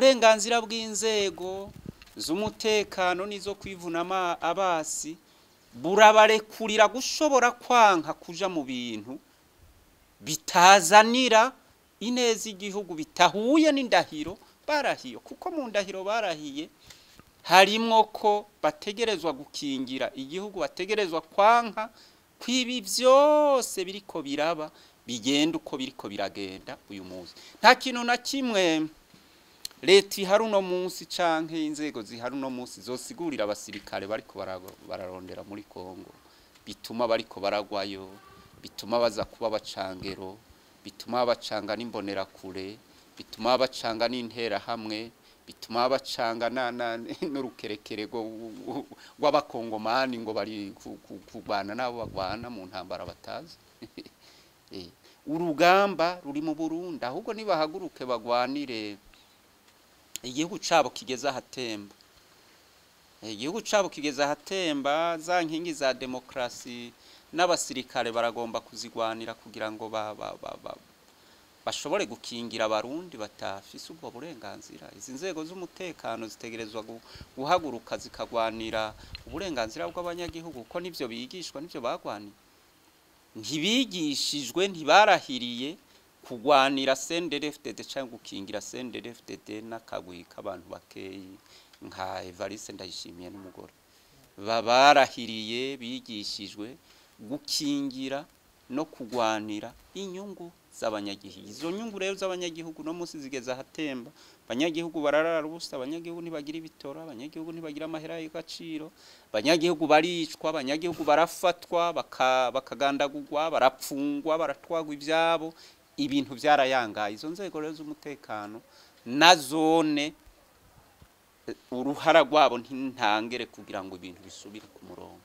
Uburenganzira bw'inzego z'umutekano n'izo kwivuna abasi burabarekurira gushobora kwanka kuja mu bintu bitazanira ineza igihugu, bitahuye n'indahiro barahiye, kuko mu ndahiro barahiye harimwo ko bategerezwa gukingira igihugu, bategerezwa kwanka kwibi byose biriko biraba bigenda uko biriko biragenda uyu munsi. Nta kintu na kimwe leta ihari uno munsi canke inzego zihari uno munsi zosigurira abasirikare bariko bararondera muri Kongo, bituma bariko baragwayo, bituma baza kuba abacangero, bituma bacanga n'imbonerakure, bituma bacanga n'interahamwe, bituma bacanga n'urukerekere rw'abakongomani ngo bari kurwana n'abo bagwana mu ntambara batazi. Urugamba ruri mu Burundi, ahubwo nibahaguruke bagwanire igihugu cabo kigeze ahatemba. Igihugu cabo kigeze ahatemba, za nkingi za demokrasi n'abasirikare baragomba kuzigwanira kugira ngo bashobore gukingira abarundi batafise ubwo burenganzira. Izi nzego z'umutekano zitegerezwa guhaguruka zikagwanira uburenganzira bw'abanyagihugu, kuko nivyo bigishwa, nivyo bagwaniye. Ntibigishijwe, ntibarahiriye kugwanira CNDD-FDD canke gukingira CNDD-FDD n'akagwi k'abantu bakeyi nka Evariste Ndayishimiye n'umugore. Barahiriye, bigishijwe gukingira no kugwanira inyungu z'abanyagihugu. Izo nyungu rero z'abanyagihugu no munsi zigeze ahatemba. Abanyagihugu bararara ubusa, abanyagihugu ntibagira ibitora, abanyagihugu ntibagira amahera y'agaciro, abanyagihugu baricwa, abanyagihugu barafatwa, bakagandagurwa, barapfungwa, baratwagwa ivyabo, ibintu vyarayangaye. Izo nzego rero z'umutekano na zone uruhara rwabo ntintangere kugira ngo ibintu bisubire ku murongo.